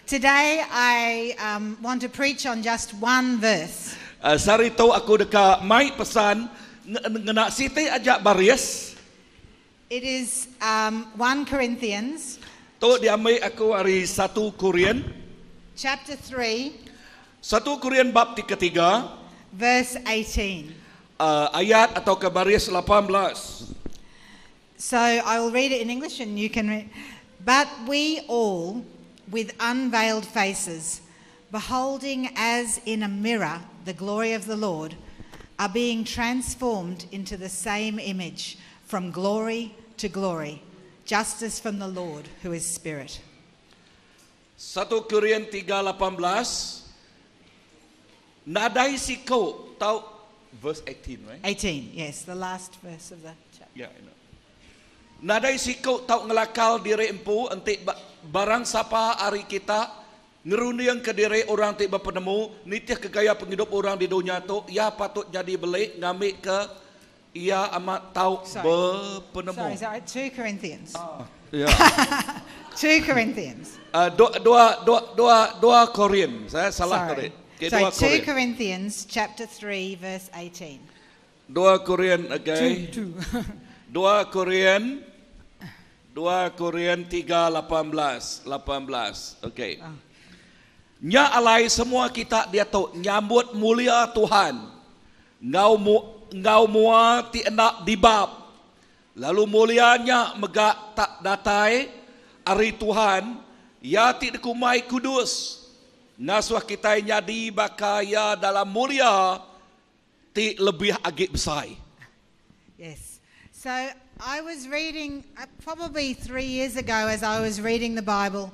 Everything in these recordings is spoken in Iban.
Today I want to preach on just one verse. Sehari tu aku deka mai pesan ngena siti aja baris. It is 1 Corinthians. Tu diambi aku ari satu Korin. Chapter 3. Satu Korin bab ti ketiga. Verse 18. Ayat atau ke baris 18. So I will read it in English and you can read. But we all, with unveiled faces, beholding as in a mirror the glory of the Lord, are being transformed into the same image from glory to glory, just as from the Lord who is Spirit. Satu Korin 3:18 Nadai siku tau verse 18 right? 18, yes, the last verse of the chapter. Yeah, I know. Nadai siku tau ngelakal diri empu enti barang sapa ari kita ngerunding ke diri orang ti bepenemu nitih ke gaya pengidup orang di dunya tu iya patut nyadi beli ngambi ke iya amat tau bepenemu. Sorry, sorry, 2 Corinthians. Ya. 2 Corinthians. Dua dua dua dua dua Korin. Saya salah Sorry. tadi. Okay, So dua 2 Korin. Corinthians chapter 3 verse 18. Dua Korin, okay. 2. Dua Korin Dua Korin 3 18 18. Okay. Nya alai semua kita diatu nyambut mulia Tuhan enggau mu, enggau mua ti enda dibap. Lalu mulia nya mega tak datai ari Tuhan, iya ti dikumbai Kudus, ngasuh kitai nyadi baka iya dalam mulia ti lebih agi besai. Yes. So I was reading probably 3 years ago as I was reading the Bible,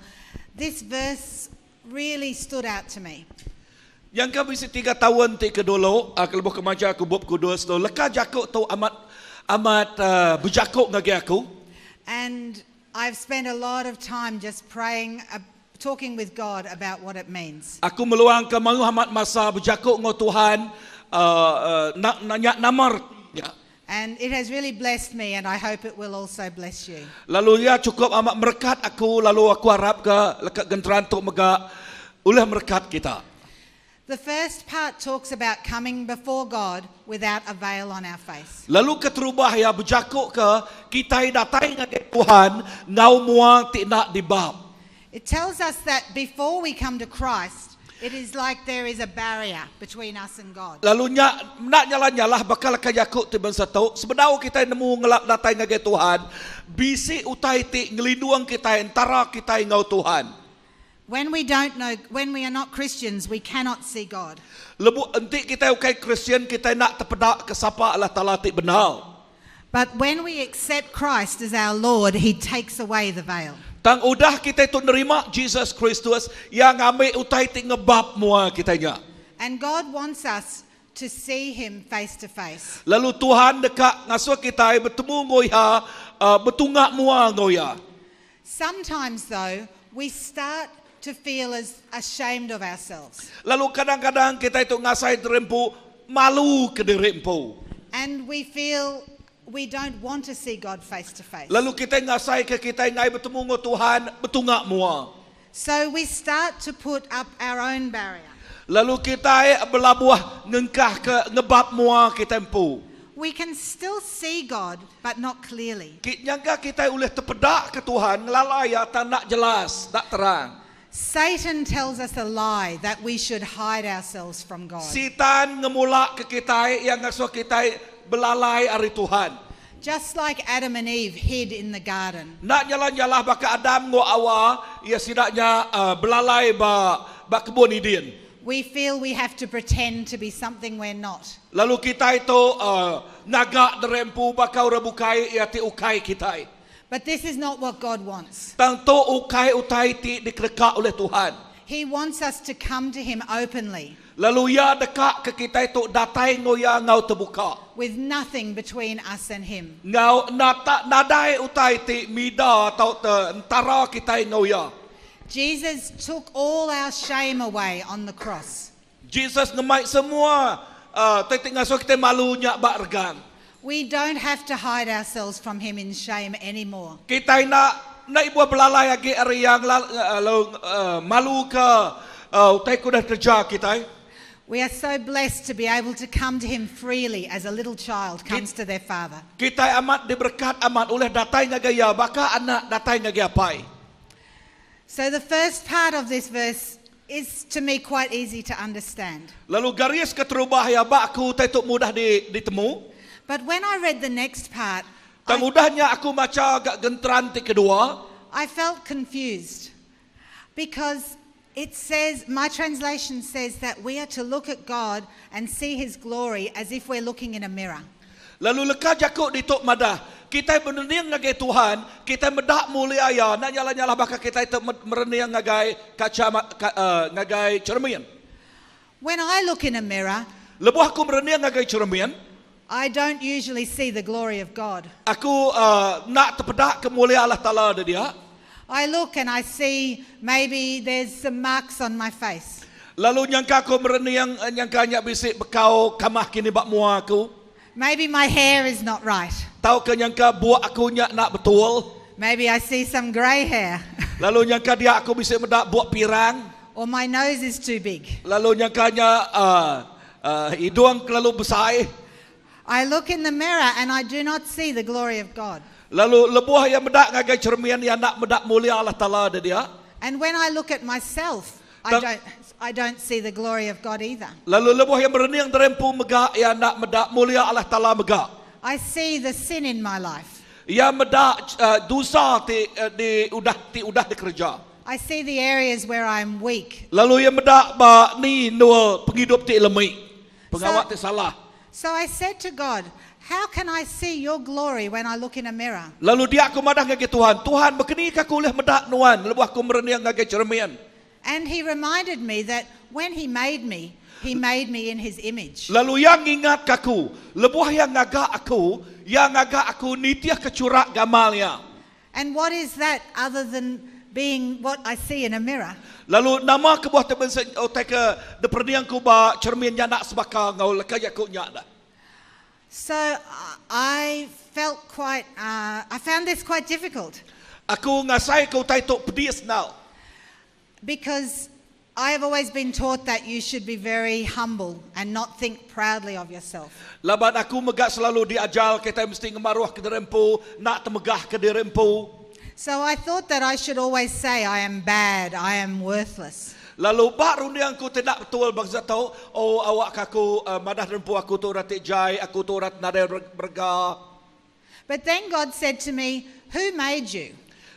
this verse really stood out to me. Yang ke bisi 3 tahun ti ke dulu, lebuh ke maca aku bup kudus tu, leka jaku tu amat amat bejaku ngagi aku. And I've spent a lot of time just praying, talking with God about what it means. Aku meluang ke mayuh amat masa bejaku ngau Tuhan nak nanya namar ya. And it has really blessed me, and I hope it will also bless you. Lalu ia cukup amat merekat aku, lalu aku harap ke leka genteran tu mega ulih merekat kita. The first part talks about coming before God without a veil on our face. Lalu keterubah ya bejaku ke kita datai ngagai Tuhan ngau mua ti nak dibab. It tells us that before we come to Christ, it is like there is a barrier between us and God. Lalu nya nak nyalah-nyalah bakal ke jaku ti bangsa tu sebedau kita nemu ngelak datai ngagai Tuhan bisi utai ti ngelinduang kita antara kita ngau Tuhan. When we don't know, when we are not Christians, we cannot see God. Lebu enti kita ukai Kristian kita nak terpedak ke sapa Allah Taala ti benar. But when we accept Christ as our Lord, He takes away the veil. Tang udah kita itu nerima Jesus Kristus yang ambil utai ti ngebab mua kita nya. And God wants us to see Him face to face. Lalu Tuhan dekat ngasuh kita bertemu ngoya betungak mua ngoya. Sometimes, though, we start to feel as ashamed of ourselves. Lalu kadang-kadang kita itu ngasai diri empu malu ke diri empu. And we feel we don't want to see God face to face. Lalu kita ngasai ke kita ngai bertemu dengan Tuhan betungak mua. So we start to put up our own barrier. Lalu kita belabuh ngengkah ke ngebab mua kita empu. We can still see God, but not clearly. Nyangka kita boleh terpedak ke Tuhan ngelalai ya tak nak jelas, tak terang. Satan tells us a lie that we should hide ourselves from God. Sitan ngemulak ke kita yang ngasuh kita belalai ari Tuhan. Just like Adam and Eve hid in the garden. Nak nyalah-nyalah baka Adam ngo Awa, ia sidaknya belalai ba ba kebun Eden. We feel we have to pretend to be something we're not. Lalu kita itu ngagak derempu baka ura bukai ia ti ukai kita. But this is not what God wants. Tang tu ukai utai ti dikereka oleh Tuhan. He wants us to come to Him openly, Lalu ia dekat ke kita itu datai ngo ia ngau terbuka. with nothing between us and Him. Ngau nata nadai utai ti mida atau te entara kita ngau ia. Jesus took all our shame away on the cross. Jesus ngemai semua titik ngasuh kita malu nyak bak regang. We don't have to hide ourselves from Him in shame anymore. Kita nak enda ibuh belalai agi ari iya lalu malu ke utai ke udah dikereja kitai. We are so blessed to be able to come to him freely as a little child comes to their father. Kitai amat diberekat amat ulih datai ngagai iya baka anak datai ngagai apai. So the first part of this verse is to me quite easy to understand. Lalu garis keterubah iya ba aku utai tu mudah di ditemu. But when I read the next part, Tang udah nya aku macha ga genteran ti kedua. I felt confused because it says, my translation says that we are to look at God and see his glory as if we're looking in a mirror. Lalu leka jaku ditu madah, kitai merening ngagai Tuhan, kitai meda mulia iya, enda nyalah-nyalah baka kitai tu merening ngagai kaca ngagai cheremin. When I look in a mirror, Lebuh aku merening ngagai cheremin, I don't usually see the glory of God. Aku enda tepeda ke mulia Allah Taala da dia. I look and I see maybe there's some marks on my face. Lalu nyangka aku merening nyangka nya bisi bekau kamah kini ba mua aku. Maybe my hair is not right. Tauka nyangka buok aku nya enda betul. Maybe I see some grey hair. Lalu nyangka dia aku bisi meda buok pirang. Or my nose is too big. Lalu nyangka nya idung kelalu besai. I look in the mirror and I do not see the glory of God. Lalu lebuh iya meda ngagai cheremin iya enda meda mulia Allah Taala da dia. And when I look at myself, I don't I don't see the glory of God either. Lalu lebuh iya merening diri empu mega iya enda meda mulia Allah Taala mega. I see the sin in my life. Iya meda dosa ti di udah ti udah dikereja. I see the areas where I am weak. Lalu iya meda ba ni endur pengidup ti lemi, pengawa ti salah. So I said to God, How can I see your glory when I look in a mirror? Lalu dia aku madah ngagai Tuhan, Tuhan, baka ni ka aku ulih meda Nuan lebuh aku merening ngagai cheremin? And he reminded me that when he made me, he made me in his image. Lalu iya ngingatka aku, lebuh iya ngaga aku, iya ngaga aku nitihka churak gamal iya. And what is that other than being what I see in a mirror? Lalu nama kebuah ti mense utai ke diperening ku ba cheremin nya enda sebaka enggau leka jaku nya dah. So I felt quite uh, I found this quite difficult. Aku ngasaika utai tu pedis endal. Because I have always been taught that you should be very humble and not think proudly of yourself. Laban aku mega selalu diajar kitai mesti ngemaruh ke diri empu, enda temegah ke diri empu. So I thought that I should always say I am bad, I am worthless. Lalu ba runding aku ti enda betul bangsa tu, oh awakka aku madah diri empu aku tu orang ti jai, aku tu orang ti nadai berega. But then God said to me, Who made you?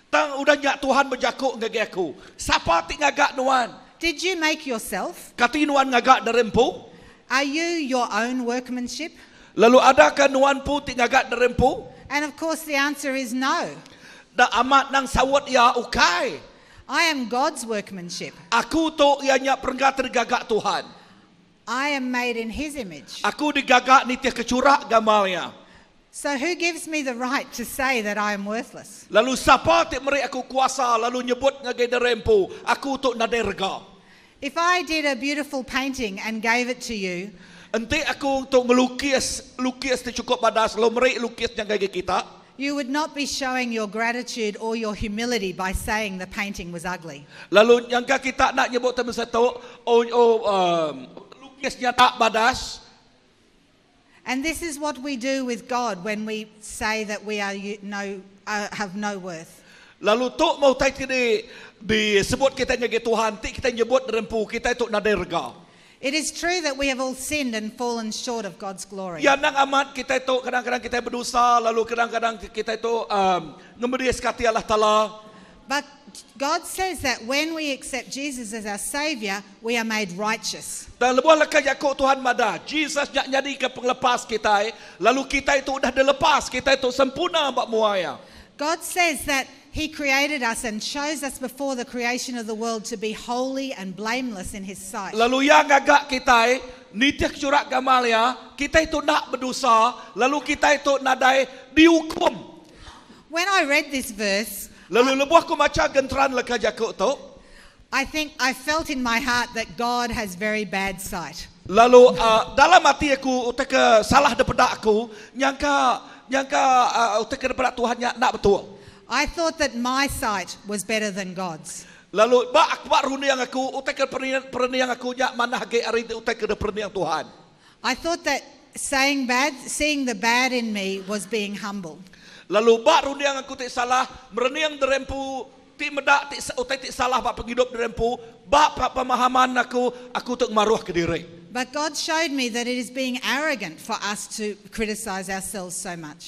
Tang udah nya Tuhan bejaku ngagai aku, Sapa ti ngaga nuan? Did you make yourself? Kati nuan ngaga diri empu? Are you your own workmanship? Lalu adaka nuan empu ti ngaga diri empu? And of course the answer is no. Da amat nang saut iya ukai. I am God's workmanship. Aku tu iya nya perengka ti digaga Tuhan. I am made in His image. Aku digaga nitihka churak gamal Iya. So who gives me the right to say that I am worthless? Lalu sapa ti meri aku kuasa lalu nyebut ngagai diri empu, aku tu nadai rega? If I did a beautiful painting and gave it to you, Enti aku tu ngelukis lukis ti chukup badas lalu meri lukis nya ngagai kita, you would not be showing your gratitude or your humility by saying the painting was ugly. Lalu nyangka kita enda nyebut ti mesti tu, oh, oh, um, lukis nya tak badas. And this is what we do with God when we say that we are no, uh, have no worth. Lalu tu meh utai ti disebut kitai ngagai Tuhan ti kitai nyebut diri empu kitai tu nadai rega. It is true that we have all sinned and fallen short of God's glory. Ya endang amat kitai tu kadang-kadang kitai bedosa lalu kadang-kadang kitai tu um, ngemediska ati Allah Taala. But God says that when we accept Jesus as our Saviour, we are made righteous. Tang lebuh leka jaku Tuhan madah, Jesus nya nyadika pengelepas kitai, lalu kitai tu udah dilepas, kitai tu sempurna ba mua Iya. God says that He created us and chose us before the creation of the world to be holy and blameless in His sight. Lalu Iya ngaga kitai nitih churak gamal Iya, kitai tu enda bedosa, lalu kitai tu nadai diukum. When I read this verse, Lalu lebuh aku macha genteran leka jaku tu, I think I felt in my heart that God has very bad sight. Lalu dalam ati aku utai ke salah dipeda aku, nyangka nyangka utai ke dipeda Tuhan nya enda betul. I thought that my sight was better than God's. Lalu ba aku ba runding aku utai ke perening aku nya manah agi ari utai ke perening Tuhan. I thought that saying bad, seeing the bad in me was being humble. Lalu ba runding aku ti salah merening diri empu ti meda ti utai ti salah ba pengidup diri empu ba pemahaman aku aku tu maruh ke diri. But God showed me that it is being arrogant for us to criticize ourselves so much.